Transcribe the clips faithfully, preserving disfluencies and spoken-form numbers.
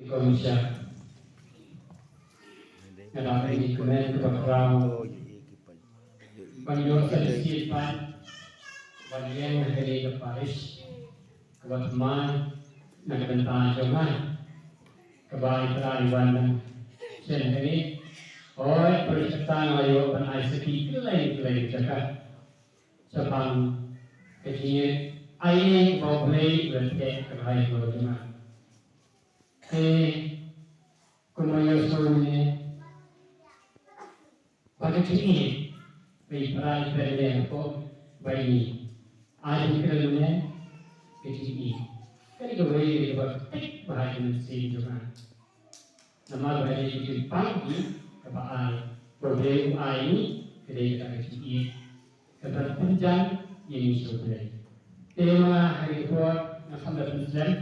Kong Sha. Nga dang ïohi kumne kaba khraw ban ïoh sa shisien pat ban ïeng ha kane ka parish kaba thymmai na ka bynta jong nga. Kaba i Trai i wan shen kane. Hooid, parish kata nga la ïoh ban ai sakhi kylleng kylleng jaka shaphang ka jingïeit, ai ïeit ba U Blei u la theh ka bhai ka jong nga. Te kumba ïohsngew ne ba ka jingïeit ba i Trai i pynlong hapoh ba ine ai jingkren ne ka jingïeit. Kane kawei kaba peit ba ha ka mynsiem jong nga. Namar ba ine ka jingpang hi kaba ai ba U Blei u ai ine ka dei kata ka jingïeit. Kata pynjan ïa ngi sha U Blei. Te ma ha kane ka por nga khlem da pynslem.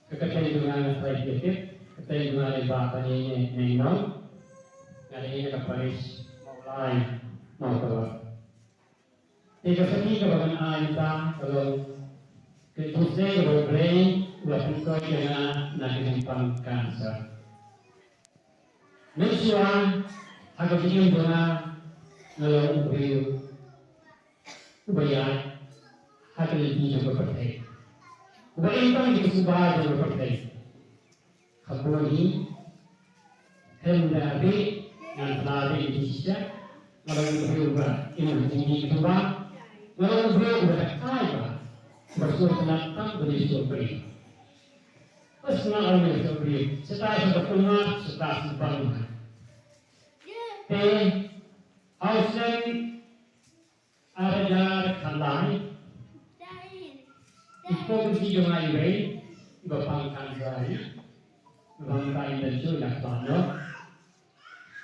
Ka kyrteng jong nga nga trai phi tip, ka kyrteng jong nga dei Bah Paniaineh Nongnong. Nga dei na ka parish Mawlai, Mawtawat. Te ka sakhi kaba ngan ai mynta ka long ka jingïeit kaba U Blei u la pynkoit ïa nga na ka jingpang cancer. Mynshuwa ha ka jingim jong nga, nga long u briew uba ïaid ha ka lynti jong ka pyrthei, uba im tang ïa ka suba jong ka pyrthei. Khamtam hi, hynda bad ngan phla bad ïa ka jingshisha, nga long u briew uba im ha ka jingim jong ka suba, nga long u briew uba dakai ba, uba sngewtynnat tang ban ïa sngewbha. Bad sngewbha ban ïa sngewbha. Shisha sngewbha, shisha sngewbha. Te ha u snem ar hajar khatlai, i pop i jong nga iwei iba pang cancer, iba pang cancer, i la khlad noh.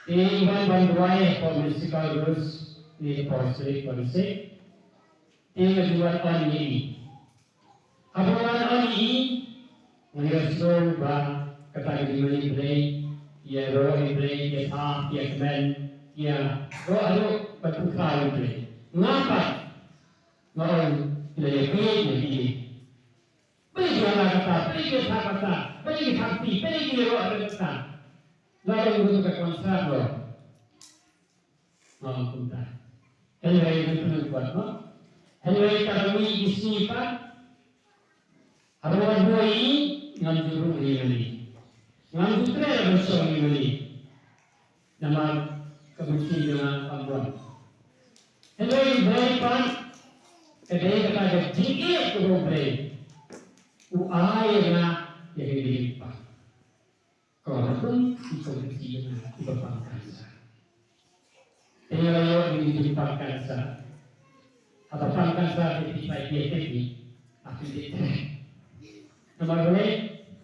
Te i wan ban duwai hapoh Mystical Rose Apostolic Fellowship. Te nga ju wan on ïa i. Haba nga wan on ïa i, nga ïohsngew ba kata ka jingmane Blei, ïaroh ïa Blei, ïathap, ïakmen, ïaroh haduh ban pynkhraw ïa Blei. Nga pat nga ong, phi la ïakynduh ïa ki. Balei ki ïaroh kata, balei ki ïathap kata, balei ki thap kti, balei ki ïaroh haduh kata. Nga ong, ruh ka konsert ruh. Nga ong kumta. Hynrei ngan pynlong pat mo. Hynrei tang mih ki sngi pat, haba nga buh ïa i, ngam ju rung ïa i. Ngam ju treh ban shong ïa i. Namar ka mynsiem jong nga kam bun. Hynrei Blei pat, ka dei kata ka jingïeit kaba U Blei u ai ïa nga ïa kane ka jingpang. Ka wan kum i kong ka jingïeit jong nga iba pang cancer. Te nga la ïoh ïa ka jingpang cancer. Haba pang cancer te phi trai phi tip hi. Phi tip hi. Namar balei?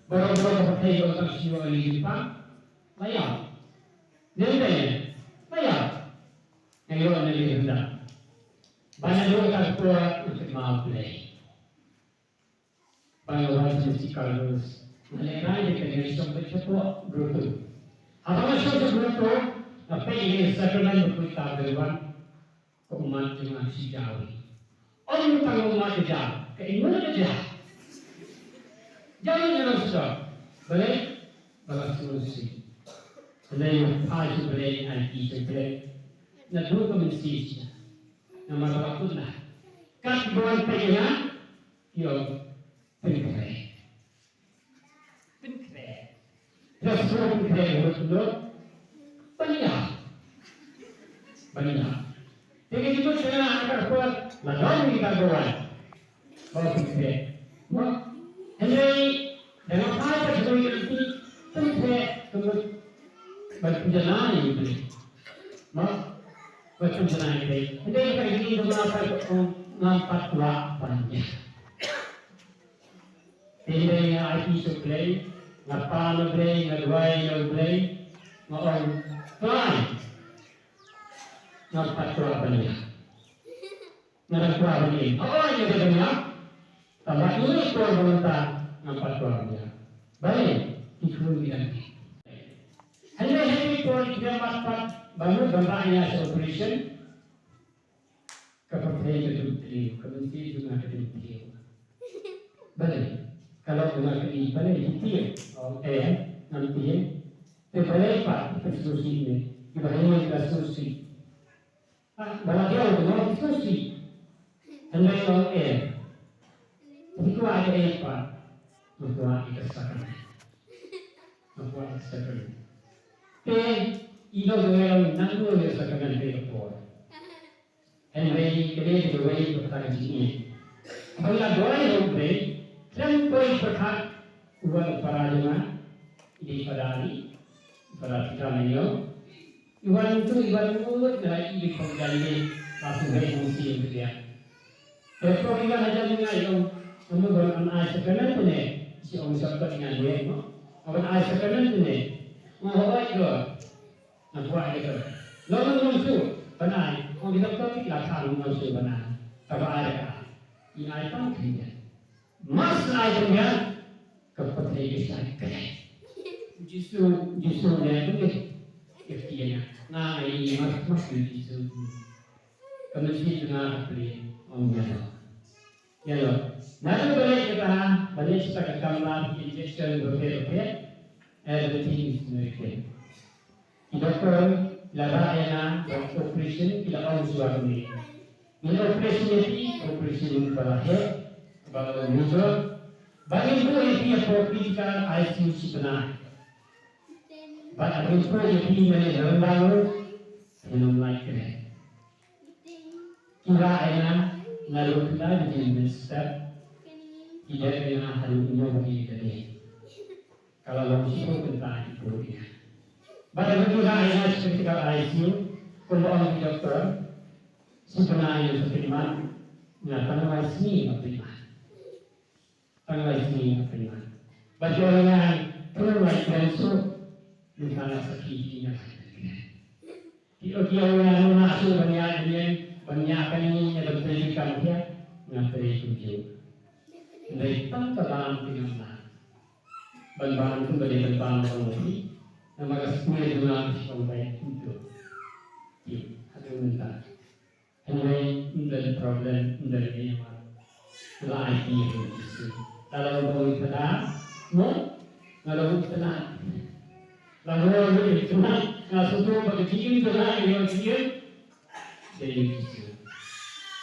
Baroh baroh ka pyrthei ka ong tang shu ïoh ïa ka jingpang. La ïoh. Dei dei. La ïoh. Nga ïoh na ka jingpang. Ba naduh kata ka por nga kynmaw Blei. Ba nga wan sha Mystical Rose, nga lehrai da ka nongshong bad shapoh grotto. Haba nga shong sha grotto, nga peit ïa ka sakramen ba pyndonkam da ka ummat jong nga shu jaw. Ym tang ummat ka jaw, ka imut ka jaw. Jaw ïa nga shu. Balei? Ba nga sngewsih. Balei nga phai sha Blei, nga aiti sha Blei. Naduh ka mynsiem shisha. Namar ba la kut na. Katba wan peit ïa nga, ki ong, pynkhreh. Pynkhreh. Phi la sngewthuh pynkhreh ka mut kumno? Ban ïap. Ban ïap. Te ka jingmut ka la, ka la don kita ka wan. Ba pynkhreh. Mo? Hynrei da nga phai pat sha ka lynti, pynkhreh ka mut ban pynjanai ïa U Blei. Mo? Ban pynjanai ïa U Blei. Hynrei ka jingim jong nga pat, ngam pat kwah ban ïap. Te hynrei nga aiti sha U Blei, nga pan na U Blei, nga duwai na U Blei, nga ong, Trai, ngam pat kwah ban ïap. Nga dang kwah ban ïap. Hooid, nga dang kwah ban ïap. Tangba ine i por ba mynta ngam pat kwah ban ïap. Balei? Ki khun ki dang ïap. Hynrei ha kine ki por ki dang mat pat ba mut ban rah ïa sha operation. Ka pyrthei ka dum tyriew, ka mynsiem jong nga ka dum tyriew. Balei? Ka long ka nga ka i pale ki tieng. Ong eh, ngam tieng. Te pale pat ka sngewsih ne. Ki ba hynñiew ka sngewsih. Ah, ba la diaw ka long ki sngewsih. Hynrei ong eh. Ki kwah ka eh pat. Ki kwah ka sakrament. Ki kwah ka sakrament. Te i dei ka long nangno ïa ka sakrament te ka por. Hynrei kane ka dawai ka kata ka jingïeit. Haba ngi la duwai ha U Blei, khlem poi pyrkhat u wan u para jong nga, i dei Fada Ari, Fada Peter Mañiaw. I wan tu, i wan mut na i dei khong jan dei, la tu hei hong si u dei. Te poi i wan hajan nga i ong, kamu ban an ai sakrament ne, si ong sa pat nga dei mo. Ban ai sakrament ne, mo hoi do. Nga kwah ïa ka. Long long shu ban ai. Ong ki doktor ki la khang long shu ban ai. Kaba ai ka. I ai tang khyndiat. Mas ai khyndiat. Ka pyrthei ka shai ka. Jisu, Jisu ne ka ngi. Ka kien nga. Nga ai i mas mas Jisu. Ka mynsiem jong nga ka plie. Ong ïa. Ïa lo. Naduh ba leit ïa ka, ba leit sha ka kamra injection bapher bapher. Everything is miracle. Ki doktor la rah ïa nga ban operation, ki la ong shuwa kumne. Ngin operation ïa phi, operation ba la heh, ba la long major. Ba ngin buh ïa phi hapoh critical I C U shi bnai. Bad haba ngin buh ïa phi mynne ha ryndang ruh, ngin ym lait kren. Ki rah ïa nga naduh khyndai baje mynstep, ki dep ïa nga haduh hynñiew baje ka dei. Ka la long shiphew kynta ki buh ïa nga. Bad haba ki rah ïa nga sha ka I C U, kumba ong ki doktor, shi bnai nga shu pynmat, nga tang lai sngi nga pynmat. Tang lai sngi nga pynmat. Bad ki ong ïa nga, khlem lait kren shuh, mynta nga sakhi ïa nga. Ki ong ïa nga, ngam lah shuh ban ïaid ban ïeng, ban ïaid kane, ïa ban trei ki kam thiah, nga trei kumjuh. Hynrei tang ka bam te ngam lah. Ban bam kumba dei ban bam lang phi. Namar ka sngewthuh jong nga ka shu ong bai kumjuh. Ïa, haduh mynta. Hynrei ym don problem, ym don ei ei. Nga la ai ïa u Jisu. Lada u ong ïa ka da, mo? Nga la u tnat. Lada u ong ïa ka tnat, nga sngewthuh ba ka jingim jong nga ka ïoh jingim. Dei u Jisu.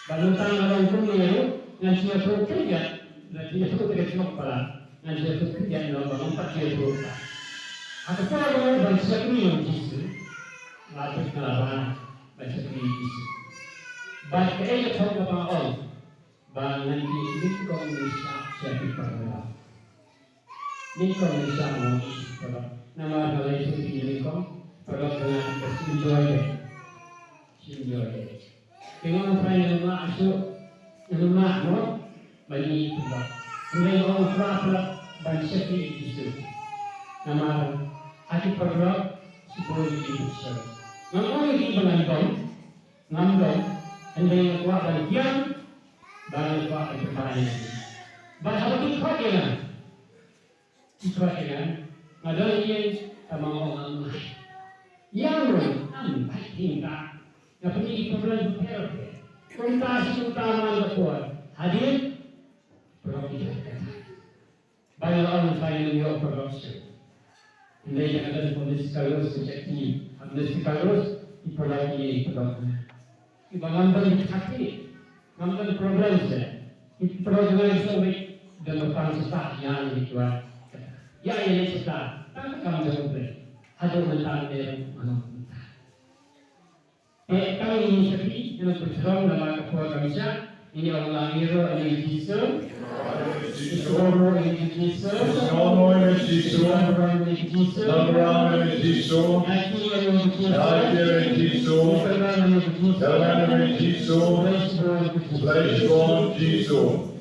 Ba nangta nga la ong kumne ruh, ngan sngewthuh khyndiat, ngan sngewthuh te ka jingmut palat. Ngan sngewthuh khyndiat noh ba ngam pat sngewthuh. Ha ka por ba nga ban shakri ïa u Jisu, nga la peit nga la ban ban shakri ïa u Jisu. Bad kaei ka thong kaba nga ong, ba ngan ïa nyngkong nyngshap sha ki paralok. Nyngkong nyngshap mo ki paralok. Namar nga la ïathuh ïa ki nyngkong, paralok ka nga ka shu enjoy de. Shu enjoy de. Te nga ong phai ngan ym lah shuh, ngan ym lah noh ban ïa ki paralok. Hynrei nga ong kwah paralok ban shakri ïa u Jisu. Namar ha ki paralok shibun ki bishar. Ngam ong ïa ki ba ngan dom, ngam dom, hynrei nga kwah ban kiar, ba nga kwah ban pynbna ïa ki. Bad haba ki khot ïa nga, ki khot ïa nga, nga don ïing, tangba nga ong ngam ai. Ïa nga, ngam ai, ïa nga. Nga pynïaid ki program bapher bapher. Kumta shi kumta man ka por. Hadien, program ki khot ïa nga. Ba nga la ong sa ngin ïoh paralok shuh. Hynrei ïa ka don ka Miss Carlos ka jati. Ha Miss Carlos, ki paralok ki paralok. Kiba ngam don ki khatri, ngam don problem seh. Ki paralok jong nga ki sngewbha don ba pang sata ïa ïa ki wa. Ïa ïa ïa sata. Tang ka kam jong U Blei. Haduh mynta mynta mynta. Te tang ïa ngi sha phi, ïa ngi pynshong namar ka por kam shah, ïa ngi ong lang ïa u Jisu. Ïa u Jisu. Ïa u Jisu. Ïa u Jisu. Ïa u Jisu. Ïa u Jisu. Ïa u Jisu. Ïa u Jisu.